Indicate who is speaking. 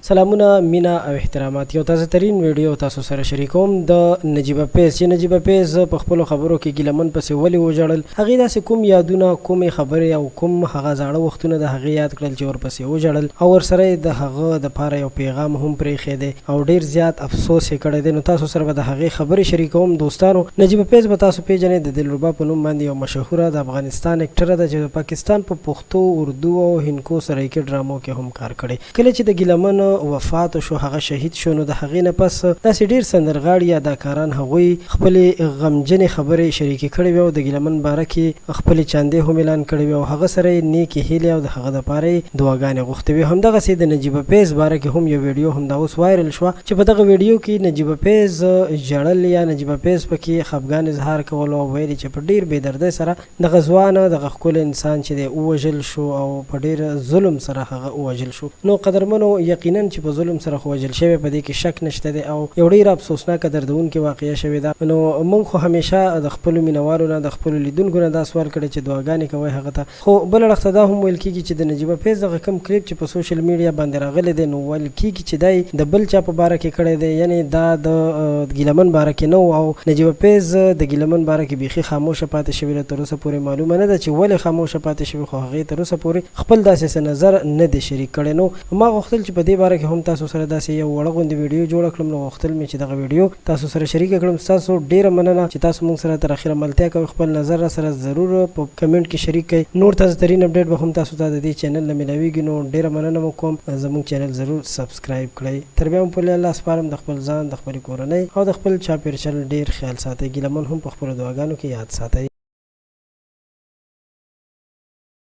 Speaker 1: سلامونه مینه او احترامات یو تازه ترین ویډیو تاسو سره شریکوم د نجیبه پیز چې نجیبه پیز په خپلو خبرو کې ګیله من پسې ولې وژړل هغې داسې کوم یادونه کومې خبرې او کوم هغه زاړه وختونه د هغې یاد کړل چې ورپسې وژړل او ورسره یې د هغه د پاره یو پیغام هم پرېښی دی او ډیر زیات افسوس یې کړی دی نو تاسو سره به د هغې خبرې شریکوم دوستانو نجیبه پیز به تاسو پیژنئ د دلربا په نوم باندې یو مشهوره د افغانستان اکټره ده چې د پاکستان په پښتو اردو او هندکو سرایکي ډرامو کې هم کار کړی. کله چې د ګیله من وفات وشو هغه شهید شو نو د هغې نه پس داسې ډیر سندرغاړي یا اداکاران هغوی خپلې غمجنې خبرې شریکې کړې وې او د ګیله من باره کې خپلې چاندې هم اعلان کړې وې او هغه سره یې نیکې هیلې او د هغه دپاره یې دعاګانې غوښتې وې همدغسې د نجیبه فیض باره کې هم یو ویډیو همدا اوس وایرل شوه چې په دغه ویډیو کې نجیبه فیض ژړل یا نجیبه فیض پکې خفګان اظهار کولو او ویل یې چې په ډیر بې دردۍ سره دغه ځوان دغه ښکلی انسان چې دی ووژل شو او په ډېر ظلم سره هغه ووژل شو. نو قدرمنو یقینا چې په ظلم سره خو وژل شوی په دې کې شک نشته دی او یو ډېره افسوسناکه دردونکې واقعه شوې ده. نو موږ خو همیشه د خپلو مینوالو نه د خپلو لیدونکو نه دا سوال کړی چې دعاګانې کوئ هغه ته خو بل اړخ ته دا هم ویل کیږي چې د نجیبه فیض دغه کوم کلیپ چې په سوشل میډیا باندې راغلی دی نو ویل کیږي چې دا یې د بل چا په باره کې کړی دی یعنې دا د ګیله من باره کې نه و او نجیبه فیض د ګیله من باره کې بیخي خاموشه پاتې شوې ده تر اوسه پورې معلومه نه ده چې ولې خاموشه پاتې شوې خو هغې تر اوسه پورې خپل داسې څه نظر نه دی شریک کړی نو ما غوښتل چې په دې باره کې هم تاسو سره داسې یو وړه غوندې ویډیو جوړه کړم نو غوښتل مې چې دغه ویډیو تاسو سره شریکه کړم ستاسو ډیره مننه چې تاسو مونږ سره تر اخیره ملتیا کوئ خپل نظر راسره ضرور په کمنټ کې شریک کړئ نور تازه ترین اپډیټ به هم تاسو ته د دې چینل نه ملاویږي نو ډیره مننه مو کوم زمونږ چینل ضرور سبسکرایب کړئ تر بیا مو په لوی الله سپارم د خپل ځان د خپلې کورنۍ او د خپل چاپیرچل ډیر خیال ساتئ ګیله من هم په خپلو دعاګانو کې یاد ساتئ.